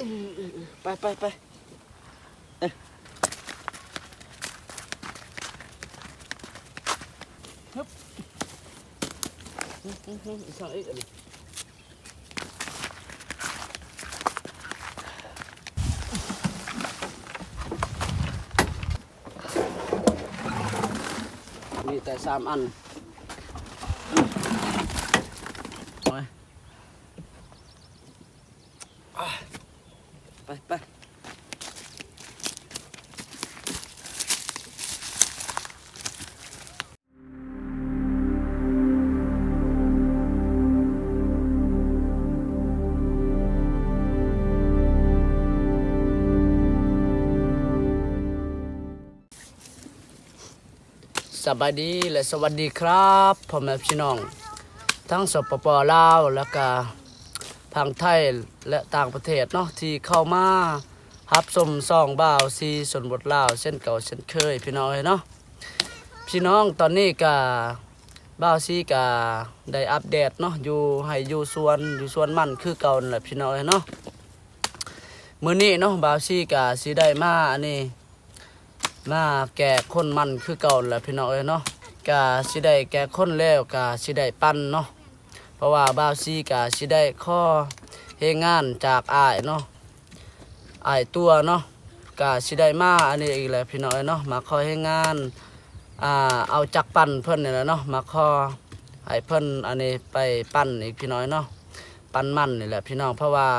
ໄປ ໄປ ໄປ ເອີ ຮຶບ ອີ່ຫຍັງອີກອັນນີ້? ມີແຕ່ສາມອັນ ໂອ້ຍ ໄປ ໄປ. ສະບາຍດີ ແລະ ສະຫວັດດີຄັບ ພໍ່ແມ່ພີ່ນ້ອງທັງ ສປປ ລາວ ແລະກະທາງໄທ ແລະ ຕ່າງປະເທດເນາະ ທີ່ເຂົ້າມາຮັບຊົມຊ່ອງບ່າວຊີຊົນບົດລາວ ເຊັ່ນເກົ່າເຊັ່ນເຄີຍ ພີ່ນ້ອງເອີຍເນາະ. ພີ່ນ້ອງ ຕອນນີ້ກະ ບ່າວຊີກະໄດ້ອັບເດດເນາະ ຢູ່ໄຮ່ຢູ່ສວນ ຢູ່ສວນມັນຄືເກົ່ານັ້ນແຫຼະ ພີ່ນ້ອງເອີຍເນາະ. ມື້ນີ້ເນາະ ບ່າວຊີກະຊິໄດ້ມາ ອັນນີ້ ມາແກະຂົນມັນຄືເກົ່າແຫຼະ ພີ່ນ້ອງເອີຍເນາະ. ກະຊິໄດ້ແກະຂົນແລ້ວ ກະຊິໄດ້ປັ່ນເນາະ ເພາະວ່າບ່າວຊີກະຊິໄດ້ຂໍແຮງງານຈາກອ້າຍເນາະ ອ້າຍຕົວເນາະ ກະຊິໄດ້ມາອັນນີ້ອີກແຫຼະ ພີ່ນ້ອງເອີຍເນາະ. ມາຂໍແຮງງານ ອ່າ ເອົາຈັກປັ່ນເພິ່ນນີ້ແຫຼະເນາະ ມາຂໍໃຫ້ເພິ່ນອັນນີ້ໄປປັ່ນອີກ ພີ່ນ້ອງເອີຍເນາະ ປັ່ນມັນນີ້ແຫຼະ ພີ່ນ້ອງ. ເພາະວ່າ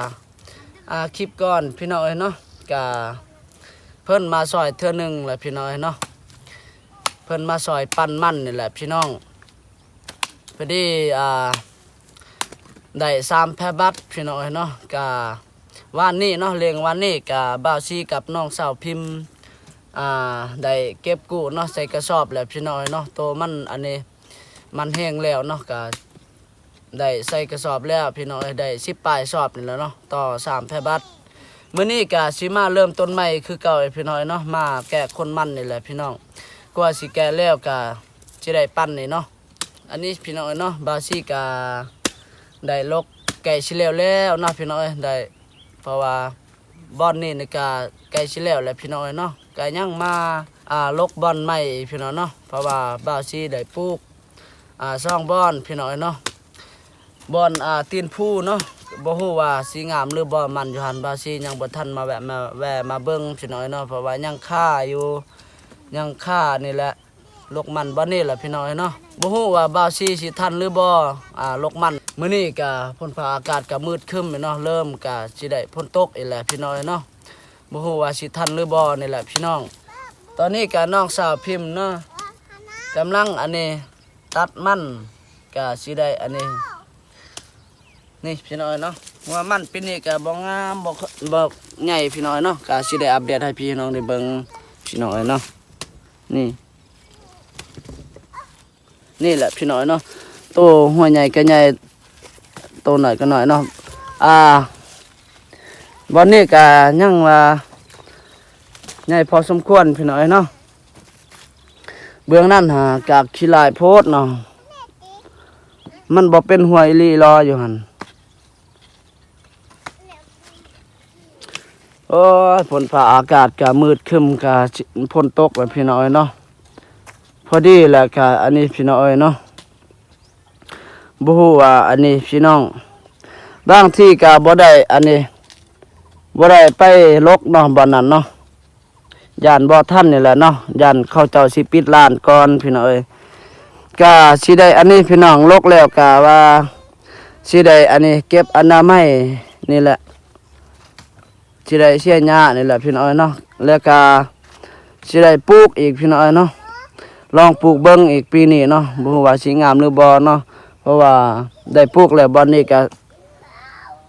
ອ່າ ຄລິບກ່ອນ ພີ່ນ້ອງເອີຍເນາະ ກະເພິ່ນມາຊ່ອຍເທື່ອໜຶ່ງແຫຼະ ພີ່ນ້ອງເອີຍເນາະ ເພິ່ນມາຊ່ອຍປັ່ນມັນນີ້ແຫຼະ ພີ່ນ້ອງ. ພໍດີ ອ່າ ໄດ້ສາມແພບັດ ພີ່ນ້ອງເອີຍເນາະ. ກະວານນີ້ເນາະ ເລັ່ງວານນີ້ ກະບ່າວຊີກັບນ້ອງສາວພິມ ອ່າ ໄດ້ເກັບກູ້ເນາະ ໃສ່ກະສອບແລ້ວ ພີ່ນ້ອງເອີຍເນາະ. ໂຕມັນອັນນີ້ ມັນແຫ້ງແລ້ວເນາະ ກະ ໄດ້ໃສ່ກະສອບແລ້ວ ພີ່ນ້ອງເອີຍ ໄດ້ສິບປາຍສອບນີ້ແຫຼະເນາະ ຕໍ່ສາມແພບັດ. ມື້ນີ້ກະຊິມາເລີ່ມຕົ້ນໃໝ່ຄືເກົ່າ ພີ່ນ້ອງເອີຍເນາະ ມາແກະຂົນມັນນີ້ແຫຼະ ພີ່ນ້ອງ. ກວ່າຊິແກະແລ້ວກະຊິໄດ້ປັ່ນນີ້ເນາະ. ອັນນີ້ ພີ່ນ້ອງເອີຍເນາະ ບ່າວຊີກະໄດ້ຫຼົກໃກ້ຊິແລ້ວແລ້ວເນາະ ພີ່ນ້ອງເອີຍ ໄດ້ ເພາະວ່າບ່ອນນີ້ນີ້ກະໃກ້ຊິແລ້ວແຫຼະ ພີ່ນ້ອງເອີຍເນາະ. ກະຍັງມາ ອ່າ ຫຼົກບ່ອນໃໝ່ ພີ່ນ້ອງເນາະ ເພາະວ່າບ່າວຊີໄດ້ປູກ ອ່າ ສອງບ່ອນ ພີ່ນ້ອງເອີຍເນາະ. ບ່ອນ ອ່າ ຕີນພູເນາະ ບໍ່ຮູ້ວ່າຊິງາມຫຼືບໍ່ ມັນຢູ່ຫັ້ນ ບ່າວຊີຍັງບໍ່ທັນມາແວະ ມາແວ່ມາເບິ່ງ ພີ່ນ້ອງເອີຍເນາະ ເພາະວ່າຍັງຄາຢູ່ ຍັງຄານີ້ແຫຼະ ຫຼົກມັນບ່ອນນີ້ແຫຼະ ພີ່ນ້ອງເອີຍເນາະ. ບໍ່ຮູ້ວ່າບ່າວຊີຊິທັນຫຼືບໍ່ ອ່າ ຫຼົກມັນ. ມື້ນີ້ກະຝົນຟ້າອາກາດກະມືດຄຶ້ມເນາະ ເລີ່ມກະຊິໄດ້ຝົນຕົກອີກແຫຼະ ພີ່ນ້ອງເອີຍເນາະ. ບໍ່ຮູ້ວ່າຊິທັນຫຼືບໍ່ນີ້ແຫຼະ ພີ່ນ້ອງ. ຕອນນີ້ກະນ້ອງສາວພິມເນາະ ກຳລັງອັນນີ້ ຕັດມັນກະຊິໄດ້ອັນນີ້ ນີ້ພີ່ນ້ອງເອີຍເນາະ. ຫົວມັນປີນີ້ກະບໍ່ງາມ ບໍ່ ບໍ່ໃຫຍ່ພີ່ນ້ອງເອີຍເນາະ ກະຊິໄດ້ອັບເດດໃຫ້ພີ່ນ້ອງໄດ້ເບິ່ງ ພີ່ນ້ອງເອີຍເນາະ. ນີ້ ນີ້ແຫຼະພີ່ນ້ອງເອີຍເນາະ ໂຕຫົວໃຫຍ່ກະໃຫຍ່ ໂຕນ້ອຍກະນ້ອຍເນາະ. ອ່າ ບ່ອນນີ້ກະຍັງວ່າໃຫຍ່ພໍສົມຄວນພີ່ນ້ອງເອີຍເນາະ. ເບື້ອງນັ້ນຫາກະຂີ້ຫຼາຍໂພດເນາະ ມັນບໍ່ເປັນຫົວອີ່ຫຼີຫຼໍຢູ່ຫັ້ນ. ໂອ້ຍ ຝົນຟ້າອາກາດກະມືດຄຶ້ມ ກະຝົນຕົກແລ້ວພີ່ນ້ອງເອີຍເນາະ. ພໍດີແລ້ວກະອັນນີ້ພີ່ນ້ອງເອີຍເນາະ ບໍ່ຮູ້ວ່າອັນນີ້ພີ່ນ້ອງ ບາງທີກະບໍ່ໄດ້ອັນນີ້ ບໍ່ໄດ້ໄປຫຼົກເນາະ ບ່ອນນັ້ນເນາະ ຢ້ານບໍ່ທັນນີ້ແຫຼະເນາະ ຢ້ານເຂົາເຈົ້າຊິປິດຮ້ານກ່ອນພີ່ນ້ອງເອີຍ. ກະຊິໄດ້ອັນນີ້ພີ່ນ້ອງ ຫຼົກແລ້ວກະວ່າຊິໄດ້ອັນນີ້ເກັບອະນາໄມນີ້ແຫຼະ ຊິໄດ້ເສຍຫຍ້ານີ້ແຫຼະພີ່ນ້ອງເອີຍເນາະ ແລ້ວກະຊິໄດ້ປູກອີກພີ່ນ້ອງເອີຍເນາະ. ລອງປູກເບິ່ງອີກປີນີ້ເນາະ ບໍ່ຮູ້ວ່າຊິງາມຫຼືບໍ່ເນາະ ເພາະວ່າໄດ້ປູກແລ້ວ ບ່ອນນີ້ກະ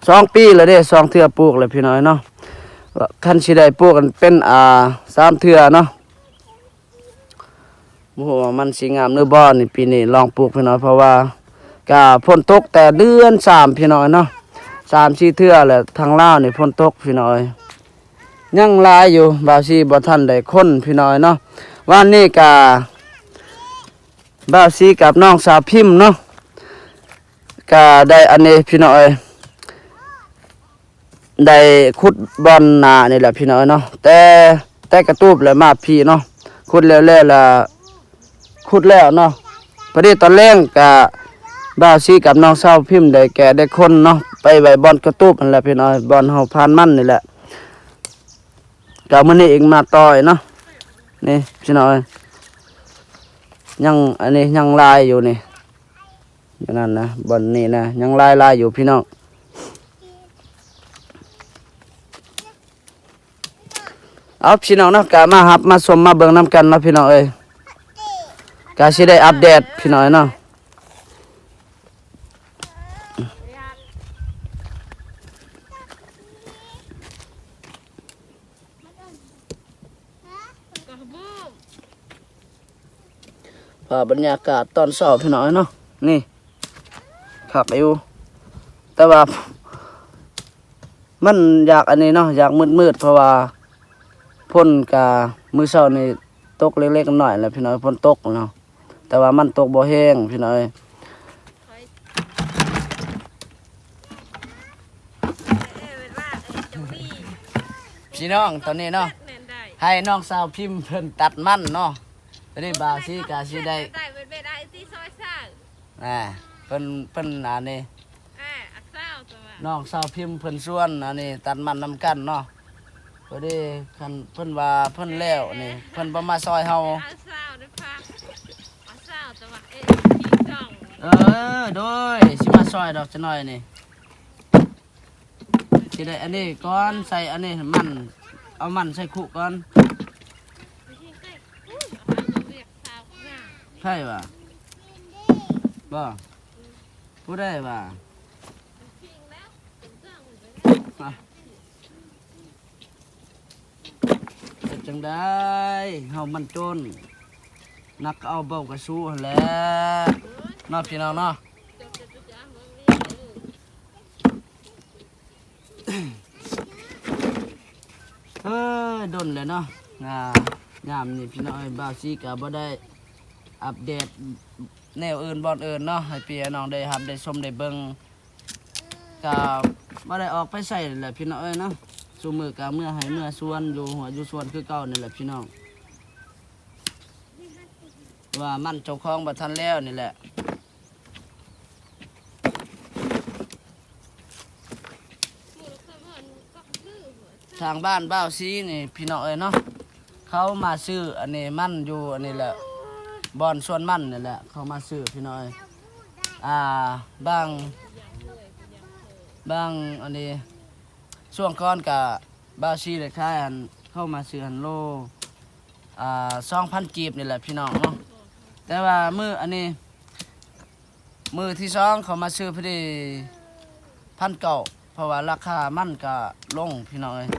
ສອງປີແລ້ວເດ້ ສອງເທື່ອປູກແລ້ວພີ່ນ້ອງເນາະ. ຄັນຊິໄດ້ປູກເປັນ ອ່າ ສາມເທື່ອເນາະ. ບໍ່ຮູ້ວ່າມັນຊິງາມຫຼືບໍ່ນີ້ ປີນີ້ລອງປູກພີ່ນ້ອງ ເພາະວ່າກະຝົນຕົກແຕ່ເດືອນສາມພີ່ນ້ອງເນາະ ສາມສີ່ເທື່ອແລ້ວ ທາງລາວນີ້ຝົນຕົກພີ່ນ້ອງເອີຍ ຍັງຫຼາຍຢູ່ ບ່າວຊີບໍ່ທັນໄດ້ຂົນພີ່ນ້ອງເນາະ. ວານນີ້ກະບ່າວຊີກັບນ້ອງສາວພິມເນາະ ກະໄດ້ອັນນີ້ພີ່ນ້ອງເອີຍ ໄດ້ຂຸດບ່ອນນານີ້ແຫຼະພີ່ນ້ອງເອີຍເນາະ ແຕ່ ແຕ່ກະຕູບແລ້ວມາພີ້ເນາະ ຂຸດແລ້ວ ແລ້ວລະ ຂຸດແລ້ວເນາະ. ພໍດີຕອນແລງກະ ບ່າວຊີກັບນ້ອງສາວພິມໄດ້ແກະໄດ້ຂົນເນາະ ໄປໄວ້ບ່ອນກະຕູບຫັ້ນແຫຼະພີ່ນ້ອງເອີຍ ບ່ອນເຮົາຜ່ານມັນນີ້ແຫຼະ. ກະມື້ນີ້ອີກມາຕໍ່ເນາະ ນີ້ພີ່ນ້ອງເອີຍ ຍັງ ອັນນີ້ຍັງຫຼາຍຢູ່ນີ້ ຢູ່ນັ້ນນະ ບ່ອນນີ້ນະ ຍັງຫຼາຍໆຢູ່ພີ່ນ້ອງ. ເອົາພີ່ນ້ອງເນາະ ກະມາຮັບມາຊົມມາເບິ່ງນຳກັນເນາະພີ່ນ້ອງເອີຍ ກະຊິໄດ້ອັບເດດພີ່ນ້ອງເນາະ. ພາບບັນຍາກາດຕອນເຊົ້າພີ່ນ້ອງເນາະ ນີ້ຄັກຢູ່ ແຕ່ວ່າມັນຢາກອັນນີ້ເນາະ ຢາກມືດໆ ເພາະວ່າຝົນກະມື້ເຊົ້ານີ້ຕົກເລັກໆ ນ້ອຍໆ ແຫຼະພີ່ນ້ອງ ຝົນຕົກເນາະ ແຕ່ວ່າມັນຕົກບໍ່ແຮງພີ່ນ້ອງເອີຍ. ພີ່ນ້ອງ ຕອນນີ້ເນາະ ໃຫ້ນ້ອງສາວພິມເພິ່ນຕັດມັນເນາະ ຕອນນີ້ບ່າວຊີກະຊິໄດ້ ອ່າ ເພິ່ນ ເພິ່ນອັນນີ້ ນ້ອງສາວພິມເພິ່ນຊວນອັນນີ້ຕັດມັນນຳກັນເນາະ. ພໍດີຄັນເພິ່ນວ່າເພິ່ນແລ້ວນີ້ ເພິ່ນບໍ່ມາຊ່ອຍເຮົາ ເອີ ໂດຍ ຊິມາຊ່ອຍດອກຈັກໜ້ອຍນີ້. ຊິໄດ້ອັນນີ້ກ່ອນ ໃສ່ອັນນີ້ມັນ ເອົາມັນໃສ່ຄຸກ່ອນ ໃຜວ່າ ບໍ່ ຜູ້ໃດວ່າ ອະ ເຮັດຈັ່ງໃດ ເຮົາມັນຈົນ ນັກເອົາເບົາກະສູ້ຫັ້ນແຫຼະເນາະ ພີ່ນ້ອງເນາະ. ເອີ ດົນແລ້ວເນາະ ອ່າ ຍາມນີ້ພີ່ນ້ອງເອີຍ ບ່າວຊີກະບໍ່ໄດ້ອັບເດດແນວອື່ນບ່ອນອື່ນເນາະ ໃຫ້ພີ່ໃຫ້ນ້ອງໄດ້ຮັບໄດ້ຊົມໄດ້ເບິ່ງ ກະບໍ່ໄດ້ອອກໄປໃສແຫຼະພີ່ນ້ອງເອີຍເນາະ ຊຸມື້ກະເມືອໄຮ່ເມືອສວນ ຢູ່ຮົ້ວຢູ່ສວນຄືເກົ່ານີ້ແຫຼະພີ່ນ້ອງ ວ່າມັນເຈົ້າຂອງບໍ່ທັນແລ້ວນີ້ແຫຼະ. ທາງບ້ານບ່າວຊີນີ້ພີ່ນ້ອງເອີຍເນາະ ເຂົາມາຊື້ອັນນີ້ມັນຢູ່ອັນນີ້ແຫຼະ ບ່ອນສວນມັນນີ້ແຫຼະ ເຂົາມາຊື້ພີ່ນ້ອງເອີຍ ອ່າ ບາງ ບາງອັນນີ້ ຊ່ວງກ່ອນກະບ່າວຊີໄດ້ຂາຍອັນ ເຂົາມາຊື້ອັນໂລ ອ່າ ສອງພັນກີບນີ້ແຫຼະພີ່ນ້ອງເນາະ ແຕ່ວ່າມື້ອັນນີ້ ມື້ທີສອງເຂົາມາຊື້ພໍດີພັນເກົ້າ ເພາະວ່າລາຄາມັນກະລົງພີ່ນ້ອງເອີຍ.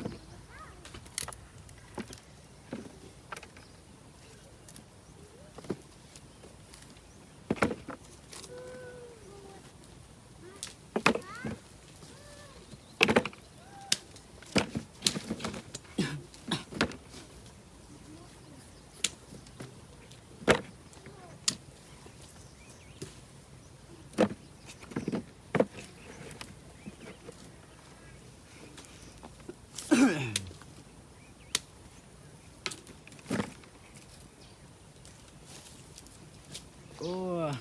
ໂອ້ຍ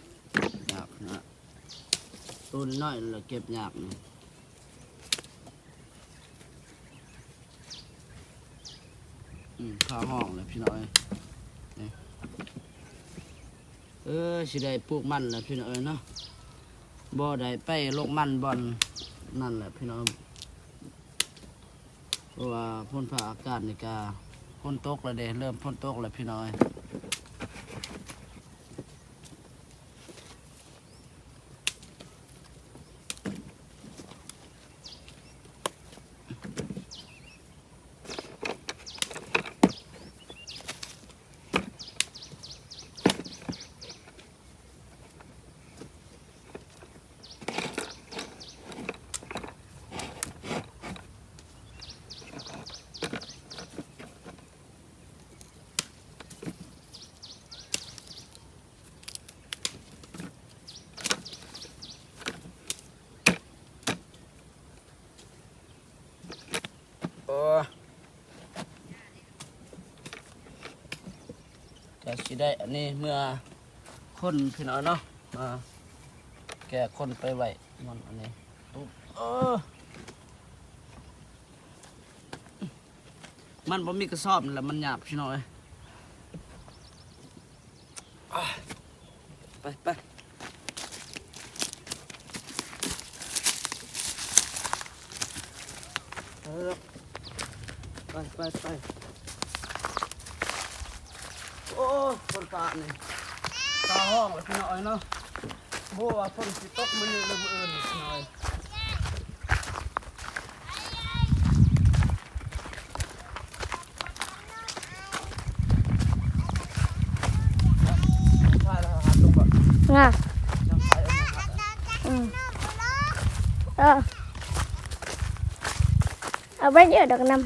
ຍາກນະ ໂຕນ້ອຍໆລະເກັບຍາກນະ. ອືມ ຟ້າຮ້ອງແລ້ວພີ່ນ້ອງເອີຍ ນີ້ ເອີ ຊິໄດ້ປູກມັນແລ້ວພີ່ນ້ອງເອີຍເນາະ ບໍ່ໄດ້ໄປລົກມັນບ່ອນນັ້ນແຫຼະພີ່ນ້ອງ ເພາະວ່າຝົນຟ້າອາກາດນີ້ກະຝົນຕົກແລ້ວເດ້ ເລີ່ມຝົນຕົກແລ້ວພີ່ນ້ອງເອີຍ. ໂ ກໍຊິໄດ້ອັນນີ້ເມືອຄົນພີ່ນ້ອງເນາະ ມາແກ່ຄົນໄປໄວ້ມັນອັນນີ້ ເອີ ມັນບໍ່ມີກະສອບນີ້ແຫຼະ ມັນຫຍາບພີ່ນ້ອງເອີຍ. ໄປ ໄປ ເອີ ໄປ ໄປ ໄປ. ໂອ້ ຝົນຟ້ານີ້ ຟ້າຮ້ອງແລ້ວພີ່ນ້ອງເອີຍເນາະ. ບໍ່ຮູ້ວ່າຝົນຊິຕົກມື້ນີ້ຫຼືມື້ອື່ນພີ່ນ້ອງເອີຍ. ງາ ອືມ ເອີ ເອົາໄວ້ເດີດອກນຳຫັ້ນ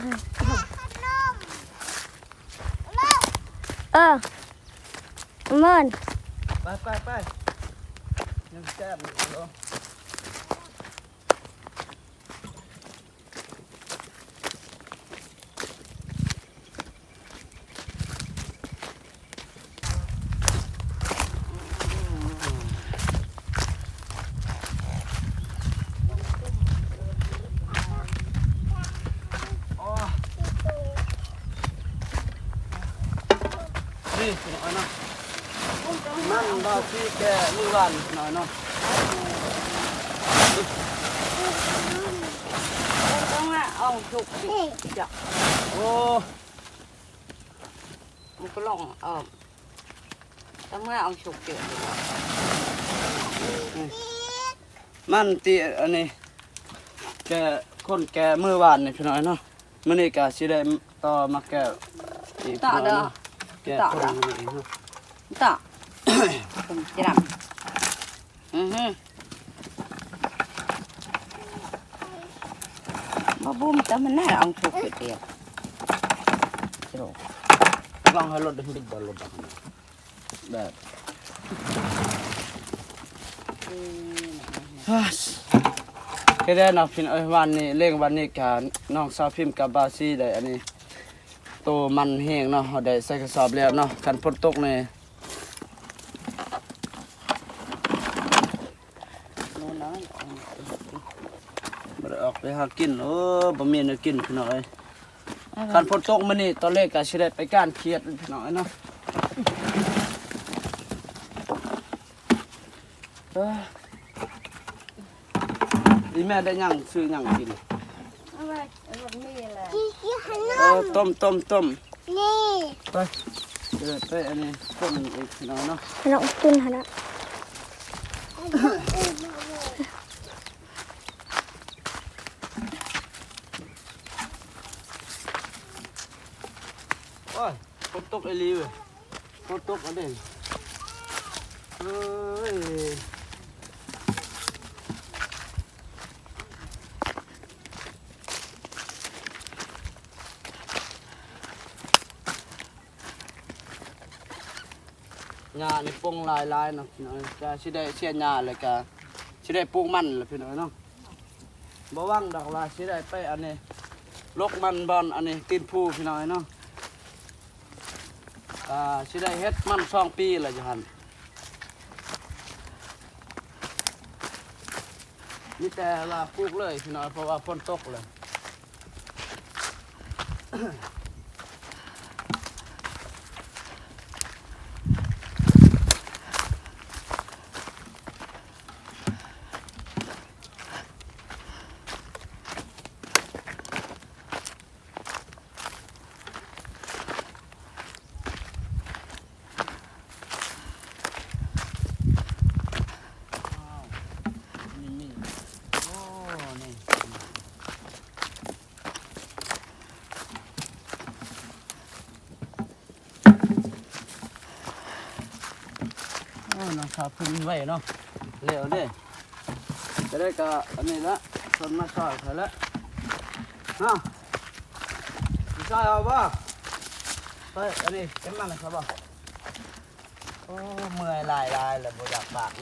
ເອີ ເມີນ ໄປ ໄປ ໄປ ຍັງແຊບຢູ່ເນາະ. ນີ້ພີ່ນ້ອງເນາະ ມັນບ່າວສີແກ່ມື້ວານພີ່ນ້ອງເນາະ. ຕ້ອງເອົາສຸກ ໂອ້ ມັນກໍລອງເອົາ ຕ້ອງເອົາສຸກເຈີ ມັນຕິອັນນີ້ ແກ່ຄົນແກ່ມື້ວານນີ້ພີ່ນ້ອງເນາະ. ມື້ນີ້ກະຊິໄດ້ຕໍ່ມາແກ່ອີກ ຕະເດີ ເນາະ ແກ່ ຕະ ຄົນ ເດີ ມື້ນີ້ເນາະ ຕະ ຄົນຈະດຳ ອືຮຶ ບໍ່ບຸ້ມ ແຕ່ມັນໜ້າເອົາທຸກເດ ລອງໃຫ້ລົດ ບິດບໍ່ລົດ ແບບ ເຮັດໄດ້ເນາະພີ່ນ້ອງເອີຍ. ວານນີ້ ເລ້ງວານນີ້ກະ ນ້ອງສາວພິມກັບບ່າວສີໄດ້ອັນນີ້ ໂຕມັນແຮງເນາະ ເຮົາໄດ້ໃສ່ກະສອບແລ້ວເນາະ. ຄັນຝົນຕົກນີ້ ບໍ່ໄດ້ອອກໄປຫາກິນ ໂອ້ ບໍ່ມີແນວກິນພີ່ນ້ອງເອີຍ. ຄັນຝົນຕົກມື້ນີ້ ຕອນແລກກະຊິໄດ້ໄປກ້ານຂຽດພີ່ນ້ອງເອີຍເນາະ. ເອີ ອີແມ່ໄດ້ຫຍັງ ຊື້ຫຍັງກິນ? ເອົາໄວ້ ເອົາແບບນີ້ແຫຼະ ເອີ ຕົ້ມ ຕົ້ມ ຕົ້ມ ນີ້ ໄປ ເອີ ໄປອັນນີ້ຕົ້ມອີກພີ່ນ້ອງເນາະ ນ້ອງຕຸນຫັ້ນນະ. ໂອ້ຍ ຝົນຕົກອີ່ຫຼີເວີຍ ຝົນຕົກແລ້ວເດ້ ເອີຍ. ຫຍ້ານີ້ປົ່ງຫຼາຍໆເນາະ ກະຊິໄດ້ເສຍຫຍ້າ ແລ້ວກະຊິໄດ້ປູກມັນລະພີ່ນ້ອງເນາະ. ບໍ່ຫວັງດອກວ່າຊິໄດ້ໄປອັນນີ້ ຫຼົກມັນບ່ອນອັນນີ້ ຕີນພູພີ່ນ້ອງເນາະ. ກະຊິໄດ້ເຮັດມັນສອງປີລະຢູ່ຫັ້ນ ມີແຕ່ວ່າປູກເລີຍພີ່ນ້ອງ ເພາະວ່າຝົນຕົກເລີຍ. ໂອ້ ນ້ອງສາວເພິ່ນໄວເນາະ ແລ້ວເດ້. ຈະໄດ້ກະອັນນີ້ລະ ເພິ່ນມາຊ່ອຍຂ້ອຍລະເນາະ. ຊິຊ່ອຍເອົາບໍ່? ໄປ ອັນນີ້ເກັບມັນລະຊະບໍ່? ໂອ້ ເມື່ອຍຫຼາຍໆ ແລ້ວບໍ່ຢາກປາກນຳ.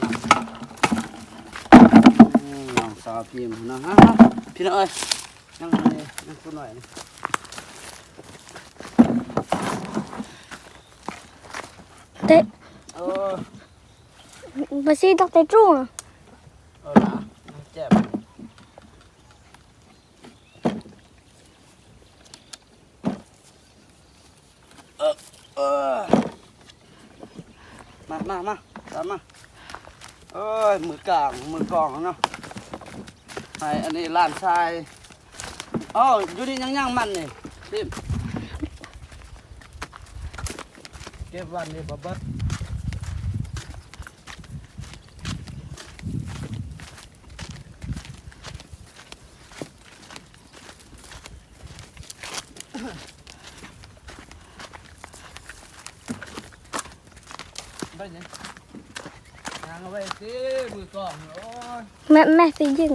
ອືມ ນ້ອງສາວພິມນະ ພີ່ນ້ອງເອີຍ ຍັງອັນນີ້ ຍັງຜູ້ນ້ອຍນີ້ ເຕະ ເອີ ບໍ່ຊິຕັກແຕ່ຈຸ້ງ ເອີລະ ເຈັບ. ເອີ ເອີ ມາ ມາ ມາ ຕາມມາ. ໂອ້ຍ ມືກາງ ມືກອງເນາະ ໃຫ້ອັນນີ້ຫຼານຊາຍ. ເອົ້າ ຢູ່ນີ້ຍັງ ຍັງມັນນີ້ ຕິມ ເກັບວັນນີ້ບໍ່ເບິດ. ໄປນີ້ ຍ່າງເອົາໄວ້ຕິ ມືກອງ ໂອ້ຍ ແມ່ ແມ່ຊິຍິງ.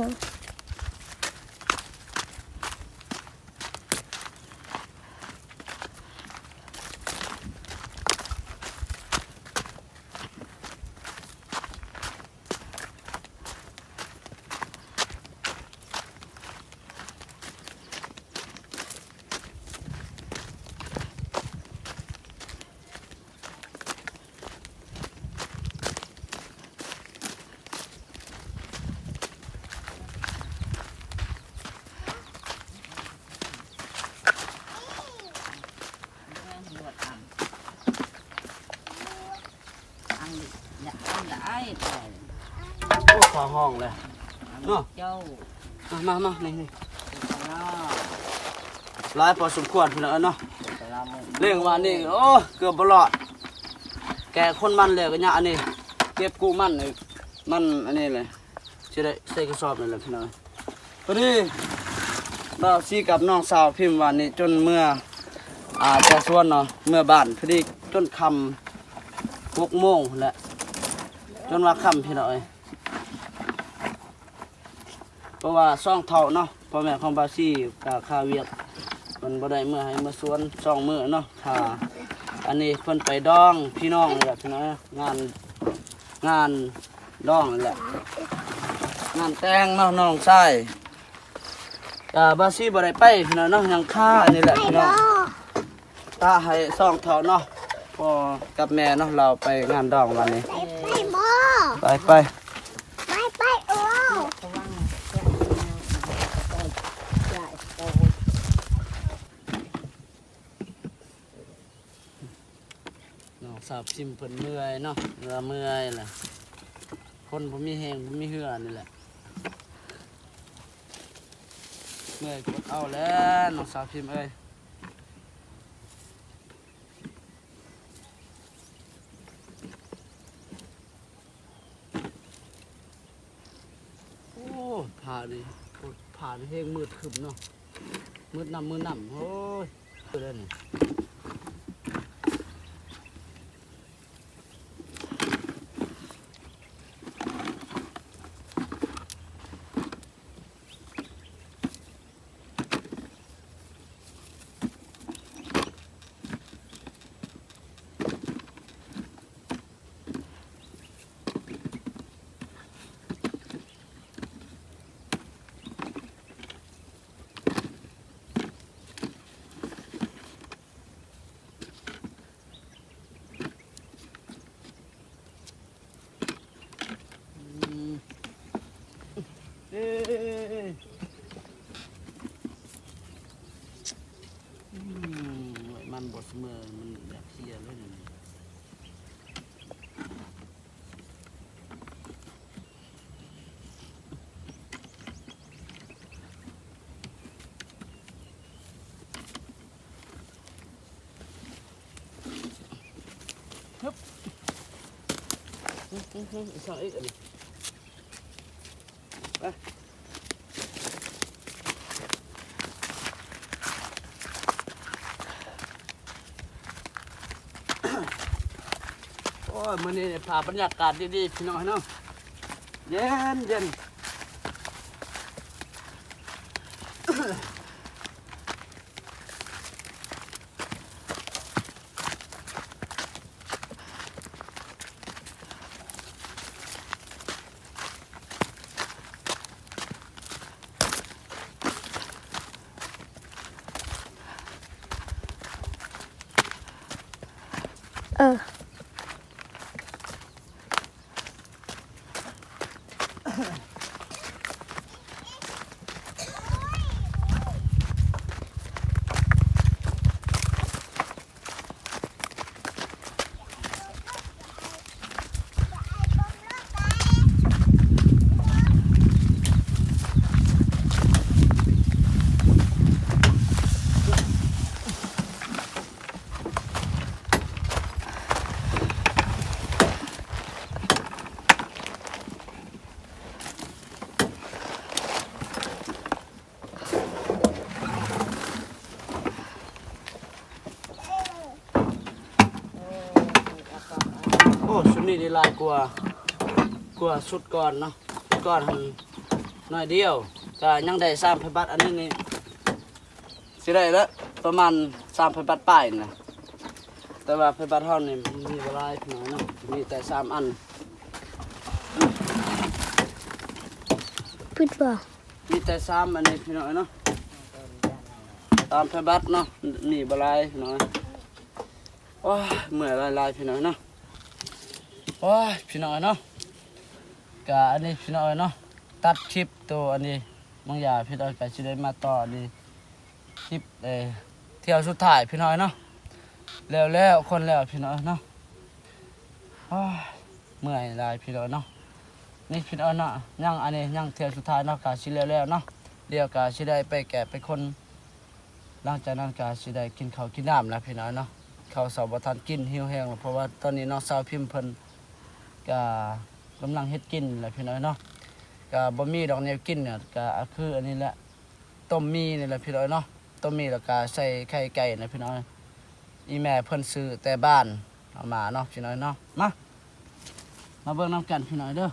ໂອ້ ຟ້າຮ້ອງແລ້ວເນາະ ເຈົ້າ ມາ ມາ ມາ ນີ້ ນີ້ ຫຼາຍພໍສົມຄວນພີ່ນ້ອງເອີຍເນາະ. ເລັ່ງວ່ານີ້ ໂອ້ ເກືອບບໍ່ລອດ ແກ່ຄົນມັນແລ້ວກໍຍາກ ອັນນີ້ເກັບກູ້ມັນ ມັນອັນນີ້ແຫຼະ ຊິໄດ້ໃສ່ກະສອບນີ້ແຫຼະພີ່ນ້ອງ. ພໍດີບ່າວສີກັບນ້ອງສາວພິມວານນີ້ຈົນເມືອ ອາ ຈາກສວນເນາະ ເມືອບ້ານ ພໍດີຈົນຄ່ຳ ຫົກໂມງພຸ້ນແຫຼະ ຈົນວ່າຄ່ຳພີ່ນ້ອງເອີຍ. ເພາະວ່າສອງເຖົ້າເນາະ ພໍ່ແມ່ຂອງບ່າວສີກໍຄາວຽກ ເພິ່ນບໍ່ໄດ້ເມືອໄຮ່ເມືອສວນສອງມື້ເນາະ ຖ້າ ອັນນີ້ເພິ່ນໄປດອງພີ່ນ້ອງນີ້ແຫຼະພີ່ນ້ອງ ງານ ງານດອງນີ້ແຫຼະ ງານແຕ່ງເນາະ ນ້ອງຊາຍ. ກະບ່າວສີບໍ່ໄດ້ໄປພີ່ນ້ອງເນາະ ຍັງຄາອັນນີ້ແຫຼະພີ່ນ້ອງ ຕາໃຫ້ສອງເຖົ້າເນາະ ພໍ່ກັບແມ່ເນາະ ລາວໄປງານດອງວັນນີ້ ໄປ ໄປ ໄປ ໄປ ໄປ ໂອ້ ນ້ອງສາວພິມເພິ່ນເມື່ອຍເນາະ ເມື່ອຍແຫຼະ ຄົນບໍ່ມີແຮງ ບໍ່ມີເຫື່ອນີ້ແຫຼະ ເມື່ອຍກົດເອົາແຫຼະ ນ້ອງສາວພິມເອີຍ. ໂອ້ ຟ້ານີ້ ຟ້ານີ້ແຮງມືດຄຶ້ມເນາະ ມືດນຳ ມືດນຳ ໂອ້ຍ ຄືໄດ້ນີ້. ເອີ ເອີ ເອີ ເອີ ອືມ ໄວ້ມັນບໍ່ສະເໝີ ມັນຢາກເສຍເລີຍນີ້. ຮຶບ ອືມ ອີກຊ່ອງອີກ ອັນນີ້ ໄປ. ໂອ້ຍ ມື້ນີ້ພາບັນຍາກາດດີໆ ພີ່ນ້ອງເນາະ ເຢັນໆ. ເອີ. ນີ້ໄດ້ຫຼາຍກວ່າ ກວ່າຊຸດກ່ອນເນາະ. ຊຸດກ່ອນຫັ້ນໜ້ອຍດຽວ ກະຍັງໄດ້ສາມໄພບັດ. ອັນນີ້ນີ້ຊິໄດ້ລະປະມານສາມໄພບັດປາຍນະ ແຕ່ວ່າໄພບັດເຮົານີ້ມີບໍ່ຫຼາຍພີ່ນ້ອງເນາະ ມີແຕ່ສາມອັນ. ປຶດບໍ່? ມີແຕ່ສາມອັນນີ້ພີ່ນ້ອງເນາະ ສາມໄພບັດເນາະ ມີບໍ່ຫຼາຍພີ່ນ້ອງ. ໂອ້ຍ ເມື່ອຍຫຼາຍໆ ພີ່ນ້ອງເນາະ. ໂອ້ຍ ພີ່ນ້ອງເນາະ ກະອັນນີ້ພີ່ນ້ອງເນາະ ຕັດຄລິບໂຕອັນນີ້ບາງຢ່າງ ພີ່ນ້ອງກະຊິໄດ້ມາຕໍ່ອັນນີ້ ຄລິບ ເອີ ທ່ຽວສຸດທ້າຍພີ່ນ້ອງເນາະ. ແລ້ວແລ້ວຄົນແລ້ວພີ່ນ້ອງເນາະ. ໂອ້ຍ ເມື່ອຍຫຼາຍພີ່ນ້ອງເນາະ. ນີ້ພີ່ນ້ອງເນາະ ຍັງອັນນີ້ຍັງທ່ຽວສຸດທ້າຍເນາະ ກະຊິແລ້ວແລ້ວເນາະ. ດຽວກະຊິໄດ້ໄປແກະໄປຄົນ ຫຼັງຈາກນັ້ນກະຊິໄດ້ກິນເຂົ້າກິນນ້ຳແລ້ວພີ່ນ້ອງເນາະ. ເຂົ້າເຊົ້າບໍ່ທັນກິນ ຫິວແຮງແລ້ວ ເພາະວ່າຕອນນີ້ນ້ອງສາວພິມເພິ່ນກະກຳລັງເຮັດກິນແຫຼະພີ່ນ້ອງເນາະ. ກະບໍ່ມີດອກແນວກິນ ກະຄືອັນນີ້ແຫຼະ ຕົ້ມໝີ່ນີ້ແຫຼະພີ່ນ້ອງເນາະ. ຕົ້ມໝີ່ແລ້ວກະໃສ່ໄຂ່ໄກ່ນະພີ່ນ້ອງ. ອີ່ແມ່ເພິ່ນຊື້ແຕ່ບ້ານເອົາມາເນາະພີ່ນ້ອງເນາະ. ມາ ມາເບິ່ງນຳກັນພີ່ນ້ອງເດີ.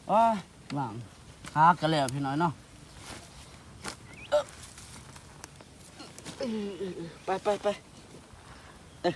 ໂອ້ຍ ຫວ່າງ ຫາກະແລ້ວພີ່ນ້ອງເນາະ. ເອີ ເອີ ເອີ ເອີ ໄປ ໄປ ໄປ ເອີ.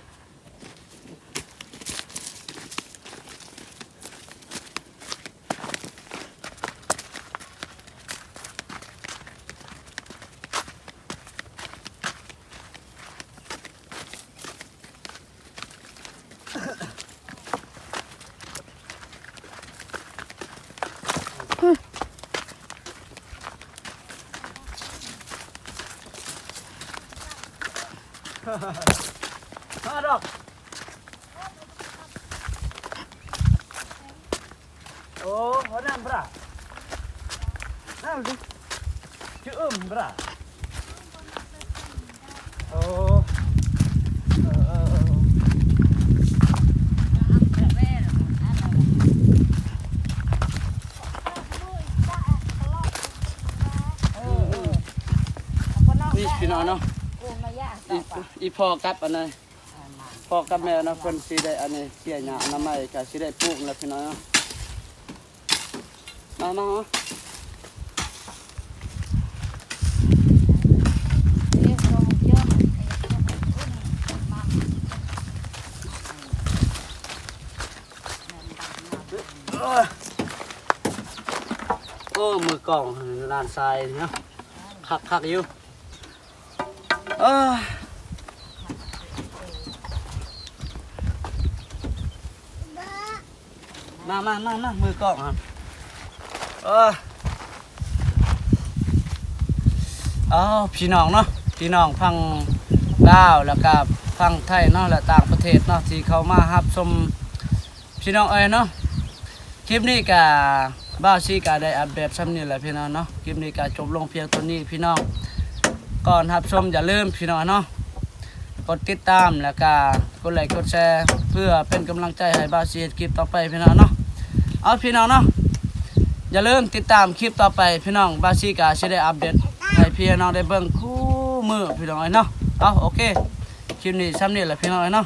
ມາດອກ. ໂອ້ ເອົານ້ຳບຣາ ນ້ຳດິ ຈະອຶມບຣາ. ໂອ້ ເອີ ເອີ ເອີ ນີ້ພີ່ນ້ອງເນາະ ອີ່ ອີ່ພໍ່ກັບອັນນັ້ນ ພໍ່ກັບແມ່ເນາະ ເພິ່ນຊິໄດ້ອັນນີ້ ເສຍຫຍ້າອະນາໄມ ກະຊິໄດ້ປູກແລ້ວພີ່ນ້ອງເນາະ. ມາ ມາ ມາ. ໂອ້ ມືກ້ອງຫຼານຊາຍເນາະ ຄັກ ຄັກຢູ່. ເອີ ມາ ມາ ມາ ມາ ມືກ້ອງຫັ້ນ. ເອີ ເອົາ ພີ່ນ້ອງເນາະ ພີ່ນ້ອງຝັ່ງລາວ ແລ້ວກະຝັ່ງໄທເນາະ ແລະ ຕ່າງປະເທດເນາະ ທີ່ເຂົ້າມາຮັບຊົມ ພີ່ນ້ອງເອີຍເນາະ. ຄລິບນີ້ກະບ່າວຊີກະໄດ້ອັບເດດຊ່ຳນີ້ແຫຼະພີ່ນ້ອງເນາະ. ຄລິບນີ້ກະຈົບລົງພຽງເທົ່ານີ້ພີ່ນ້ອງ. ກ່ອນຮັບຊົມຢ່າລືມພີ່ນ້ອງເນາະ ກົດຕິດຕາມ ແລ້ວກະກົດໄລກົດແຊ ເພື່ອເປັນກຳລັງໃຈໃຫ້ບ່າວຊີເຮັດຄລິບຕໍ່ໄປພີ່ນ້ອງເນາະ. ເອົາ ພີ່ນ້ອງເນາະ ຢ່າລືມຕິດຕາມຄລິບຕໍ່ໄປພີ່ນ້ອງ. ບ່າວຊີກະຊິໄດ້ອັບເດດໃຫ້ພີ່ນ້ອງໄດ້ເບິ່ງຄູ່ມື້ພີ່ນ້ອງເອີຍເນາະ. ເອົາ ໂອເຄ ຄລິບນີ້ຊ່ຳນີ້ແຫຼະພີ່ນ້ອງເອີຍເນາະ.